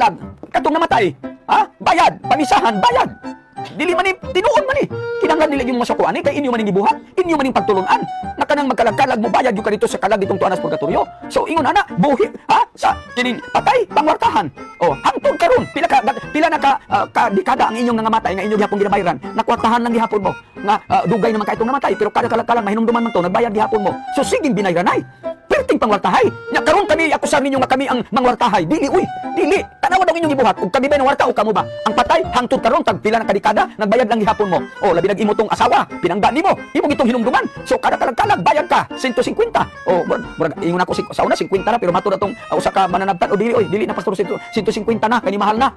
kalag-kalag katong namatay, ha? Bayad, pamisahan, bayad. Dili man ni tinuod man ni. Kinahanglan dili yung masuko ani kay inyo man ning gibuhat, inyo man ning pagtulunan. Na kanang magkalag-kalag mo bayad yung kadito sa kalag ditong tuanas purgatorio. So ingon ana, buhi ha sa kining patay pangwartahan. Oh, hangtod karon pila na ka dekada ang inyong nangamatay nga inyong gihapon ginabayran. Nakwartahan lang gihapon mo nga dugay naman kay itong namatay pero kada kalag-kalag mahinumduman man to nagbayad gihapon mo. So sige binayranay. Perting pangwartahay. Nya karon kami akusar ninyo nga kami ang mangwartahay. Dili uy, dili. Tanawa daw inyong gibuhat. Ug kami ba nangwarta o kamo ba? Ang patay hangtod karon tag pila na kadekada nagbayad lang gihapon mo. O labi nag imo tong asawa, pinangga nimo, imo gitong hinumduman. So kada kalag-kalag bayad ka 150. O murag ingon ako sa una 50 na pero matud atong usa ka mananabtan o dili oy, dili na pastor 150 na kani mahal na.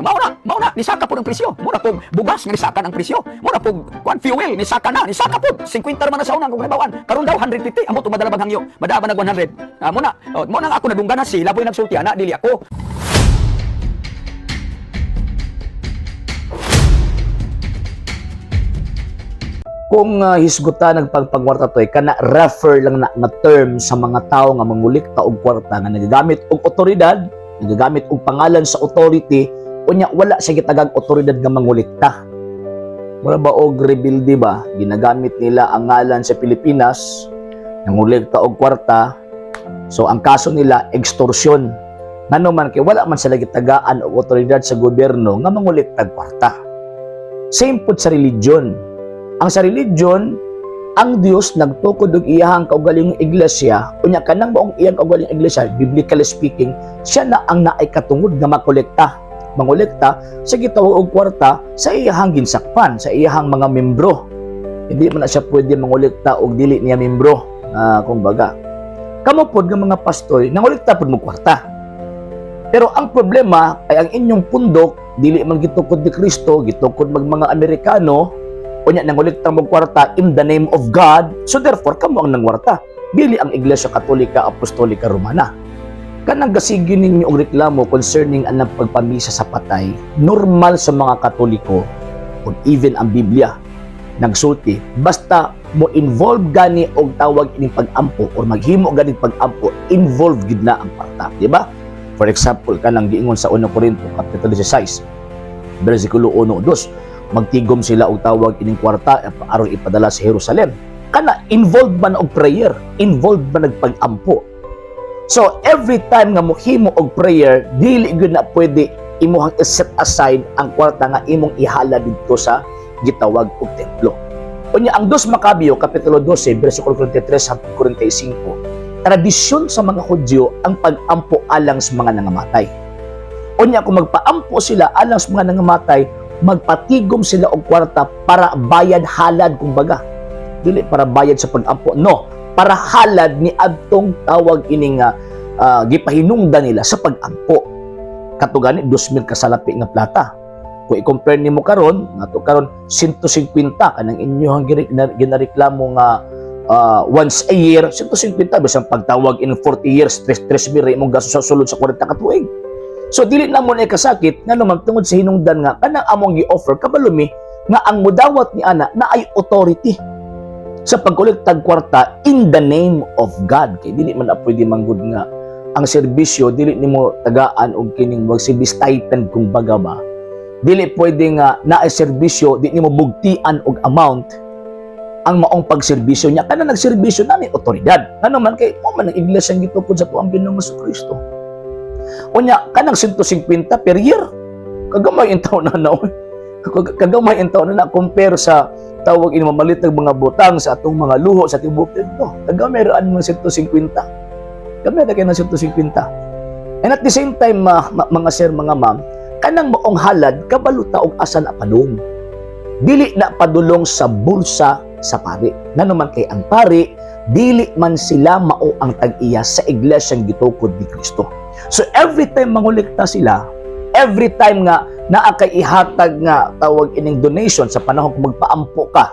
Mao na nisaka pud ang presyo. Mura pug bugas nga nisaka ang presyo. Mura pug kuan fuel nisaka na, nisaka pud 50 man na sa una kung nabawan. Karon daw 150 amot madala bang hangyo. Madala ba nag 100? Ah, mo na, oh, mo na nga ako nadunggan na sila boy nagsulti ana dili ako. Kung hisgutan nagpagpagwarta toy kana refer lang na nga term sa mga tao nga mangulikta og kwarta nga nagagamit og otoridad, nagagamit og pangalan sa authority, unya wala sa gitagag otoridad nga mangulikta. Mura ba og rebelde ba, ginagamit nila ang ngalan sa Pilipinas, nangulikta og kwarta. So ang kaso nila extortion. Ngano man kay wala man sila gitagaan og otoridad sa gobyerno nga manguliktag kwarta. Same pud sa religion. Ang sa religion, ang Dios nagtukod og iyahang kaugalingong iglesia, unya kanang maong iyang kaugalingong iglesia, biblically speaking, siya na ang naay katungod nga makolekta. Mangolekta sa gitawag og kwarta sa iyahang ginsakpan, sa iyahang mga membro. Hindi man na siya pwede mangolekta og dili niya membro, kumbaga. Kamo pod nga mga pastor, nangolekta pod mo kwarta. Pero ang problema ay ang inyong pundok dili man gitukod ni Kristo, gitukod mag mga Amerikano, unya nangolekta mo kwarta in the name of God, so therefore kamo ang nangwarta. Dili ang Iglesia Katolika Apostolika Romana. Kanang gasigi ninyo og reklamo concerning anang pagpamisa sa patay, normal sa mga Katoliko ug even ang Biblia nagsulti, basta mo involve gani og tawag ining pag-ampo or maghimo gani pag-ampo, involve gid na ang kwarta, di ba? For example, kanang giingon sa 1 Corinto kapitulo 16 versikulo 1 2, magtigom sila og tawag ining kwarta aron ipadala sa Jerusalem. Kana involved man og prayer, involved man nagpag-ampo. So every time nga mohimo og prayer, dili gyud na pwede imuhang set aside ang kwarta nga imong ihala didto sa gitawag og templo. Unya ang 2 Makabeo kapitulo 12 bersikulo 43 hangtod 45. Tradisyon sa mga Hudyo ang pag-ampo alang sa mga nangamatay. Unya kung magpaampo sila alang sa mga nangamatay, magpatigom sila og kwarta para bayad halad kumbaga. Dili para bayad sa pag-ampo, no, para halad ni adtong tawag ining gipahinungdan nila sa pag-ampo. Kato gani 2,000 kasalapi nga plata. Kung i-compare nimo karon, nato karon 150 kanang inyong ginareklamo nga once a year 150 bisan pagtawag in 40 years 3 3 mil imong gasto sa sulod sa 40 ka tuig. So dili na mo na kasakit ngano man tungod sa hinungdan nga kanang among gi-offer kabalo mi nga ang mudawat ni ana na ay authority sa pagkolektag kwarta in the name of God, kay dili man na pwede manggod nga ang serbisyo dili nimo tagaan og kining magsilbi stipend kung baga ba. Dili pwede nga naay serbisyo di nimo bugtian og amount ang maong pagserbisyo niya kana nagserbisyo na ni otoridad, ngano man kay mo man ang iglesia ang gitukod sa tuang Ginoong Kristo. Unya kanang 150 per year, kagamay in taon na na oy. Kagamay in taon na na compare sa tawag ini mamalit ng mga butang sa atong mga luho sa tibuok dito. Kagamay ra ang 150, gamay ra kay ng 150. And at the same time, mga sir, mga ma'am, kanang maong halad kabalo ta og asa na padung. Dili na padulong sa bulsa sa pari. Ngano man kay ang pari, dili man sila mao ang tag-iya sa iglesyang gitukod ni Kristo. So every time mangolekta sila, every time nga naa kay ihatag nga tawag ining donation sa panahon kung magpaampo ka,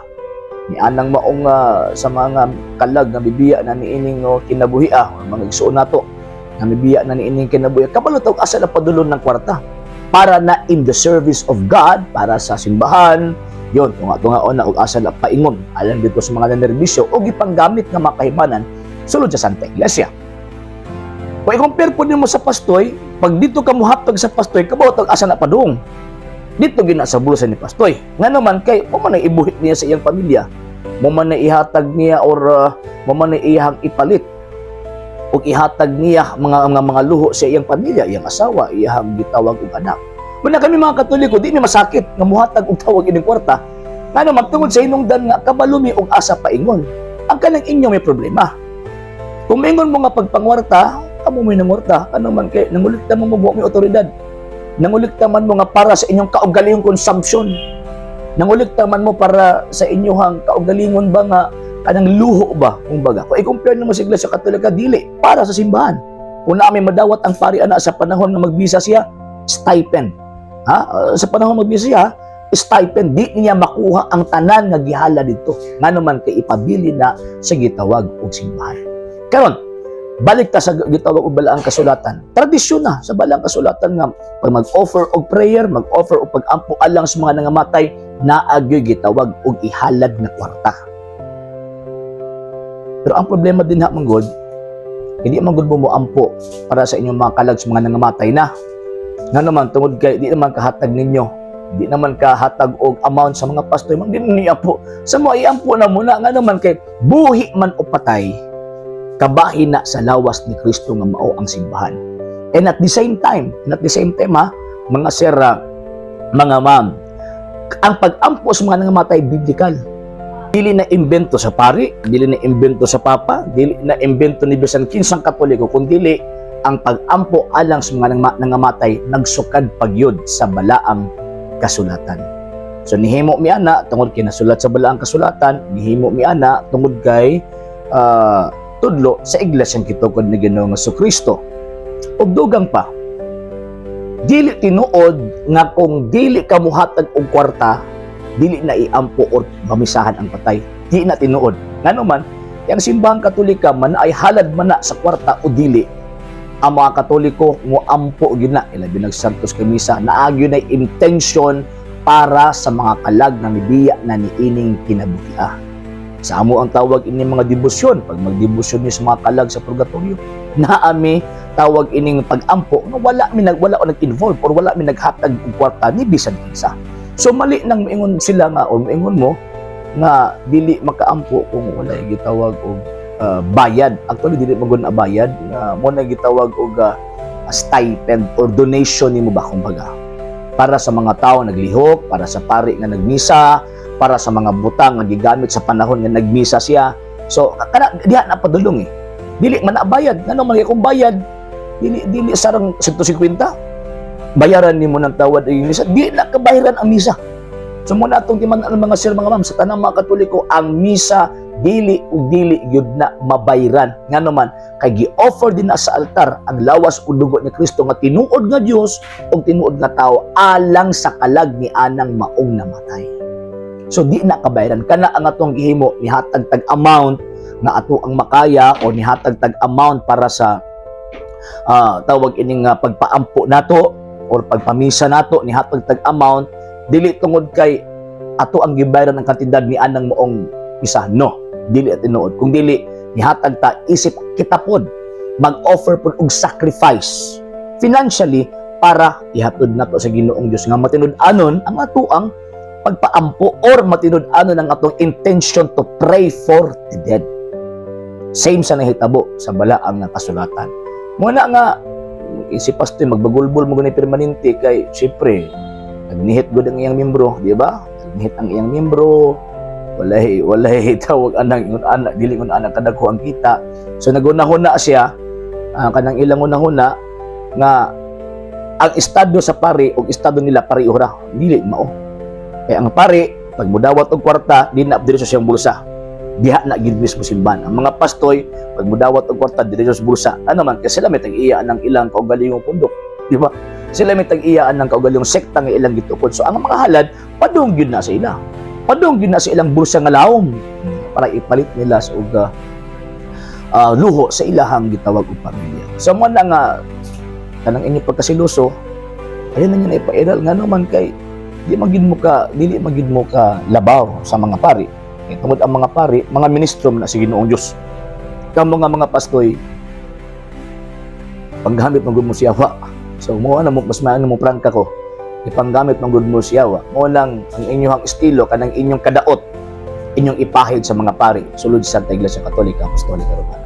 ni anang maong sa mga kalag nga bibiya na niining oh, kinabuhi or mga igsuon nato nga mibiya na niining kinabuhi, kabalo ta og asa na padulong ng kwarta para na in the service of God, para sa simbahan, yon tunga-tunga na og asa na paingon alang dito sa mga nanerbisyo o gipanggamit nga makahibanan sulod sa Santa Iglesia. Kung i-compare po nimo sa pastoy, Pag dito ka muhatag sa pastoy, kabaw tag asa na padung. Dito gina sa bulsa ni pastoy. Nga naman kay mo man na ibuhit niya sa iyang pamilya. Mo man na ihatag niya or mo man na iyang ipalit ug ihatag niya mga luho sa iyang pamilya, iyang asawa, iyang gitawag og anak. Muna kami mga Katoliko, di mi masakit nga muhatag og tawag ining kwarta. Ngano man, tungod sa hinungdan nga kabalo mi og asa paingon. Ang kanang inyo may problema. Kung maingon mo nga pagpangwarta, kamo may nangwarta, ano man kay nangulikta mo mo may otoridad. Nangulikta man mo nga para sa inyong kaugalingong consumption. Nangulikta man mo para sa inyong kaugalingon ba nga kanang luho ba, kumbaga. Kung i-compare nimo sa Iglesia Katolika, dili para sa simbahan. Kung naa may madawat ang pari ana sa panahon nga magbisa siya, stipend. Ha? Sa panahon magbisa siya, stipend, di niya makuha ang tanan nga gihala dito. Ngano man kay ipabili na sa gitawag og simbahan. Karon, balik ta sa gitawag og balaang kasulatan. Tradisyon na sa balaang kasulatan nga pag mag-offer og prayer, mag-offer og pag-ampo alang sa mga nangamatay, naa gyoy gitawag og ihalad na kwarta. Pero ang problema din ha, manggod, hindi man gud mo moampo para sa inyong mga kalag sa mga nangamatay na. Nga naman, tungod kay di naman kahatag ninyo, di naman kahatag og amount sa mga pastor, man di ni ampo. Sa mo iampo na muna, nga naman kay buhi man o patay, kabahin na sa lawas ni Kristo nga mao ang simbahan. And at the same time, and at the same time ha, mga sir, mga ma'am, ang pag-ampo sa mga nangamatay, biblical. Dili na imbento sa pari, dili na imbento sa papa, dili na imbento ni bisan kinsang Katoliko, kun dili ang pag-ampo alang sa mga nangamatay nagsukad pagyud sa balaang kasulatan. So nihimo mi ana tungod kay nasulat sa balaang kasulatan, nihimo mi ana tungod kay tudlo sa Iglesia gitukod ni Ginoong Kristo. Ug dugang pa, dili tinuod nga kung dili ka muhatag og kwarta, dili na iampo or mamisahan ang patay. Di na tinuod. Ngano man, yang Simbahang Katolika man ay halad man na sa kwarta o dili, ang mga Katoliko mo ampo gyud na, ilabi nag Santos kay misa, naa gyud na intention para sa mga kalag na mibiya na niining kinabuhia. Sa amo ang tawag ini mga debosyon, pag magdebosyon ni sa mga kalag sa purgatorio, naami tawag ining pag-ampo nga wala o nag-involve or wala mi naghatag og kwarta ni bisan kinsa. So mali nang moingon sila nga or moingon mo nga dili makaampo kung wala gitawag og bayad. Actually, dili man gud na bayad nga mo na gitawag og stipend or donation nimo ba, kumbaga. Para sa mga tao naglihok, para sa pari nga nagmisa, para sa mga butang nga gigamit sa panahon nga nagmisa siya. So kana diha na padulong eh. Dili man na bayad. Ngano man kay kung bayad, dili dili sarang 150 bayaran nimo ng tawad ang misa, di na kabayaran ang misa. So muna atong timan ang mga sir, mga ma'am, sa tanang mga Katoliko, ang misa dili ug dili gyud na mabayran. Ngano man kay gi-offer din na sa altar ang lawas ug dugo ni Kristo nga tinuod nga Dios ug tinuod nga tao alang sa kalag ni anang maong namatay. So di na kabayaran. Kana ang atong gihimo, nihatag tag amount nga ato ang makaya o nihatag tag amount para sa tawag ining pagpaampo nato or pagpamisa nato, nihatag tag amount, dili tungod kay ato ang gibayaran ang kantidad ni anang maong misa, no, dili at tinuod, kung dili nihatag ta isip kita pod mag-offer pod og sacrifice financially para ihatod nato sa Ginoong Dios nga matinud-anon ang atoang pagpaampo or matinud-anon ang atong intention to pray for the dead. Same sa nahitabo sa balaang nga kasulatan. Muna nga si pastor magbagulbol mo gani permanente kay syempre nagnihit gud ang iyang membro, di ba? Nagnihit ang iyang membro, walay walay tawag anang ingon anak, dili ingon anak kadagko ang kita. So nagunahuna siya, kanang ilang hunahuna nga ang estado sa pari ug estado nila pareho ra, dili mao. Kay ang pari pag mudawat og kwarta, di na diretso siyang bulsa. Diha na gid mismo simbahan. Ang mga pastoy pag mudawat og kwarta, diretso sa bulsa. Ano man, kasi sila may tag-iya ng ilang kaugalingong pundok, di ba? Sila may tag-iya ng kaugalingong sekta nga ilang gitukod. So ang mga halad padung gyud na sa ila. Padung gyud na sa ilang bulsa nga lawom para ipalit nila sa uga luho sa ilahang gitawag og pamilya. So mo na nga kanang inyong pagkasiluso, ayun na niya na ipairal, nga man kay di magid mo ka dili magid mo ka labaw sa mga pari. Kay tungod ang mga pari, mga ministro man na sa Ginoong Dios. Kamo nga mga pastoy, panggamit man gud mo siya wa. So mo na mo mas maano mo prangka ko. Ipanggamit man gud mo siya wa. Mo lang ang inyong estilo, kanang inyong kadaot, inyong ipahid sa mga pari sulod sa Santa Iglesia Katolika Apostolika Romana.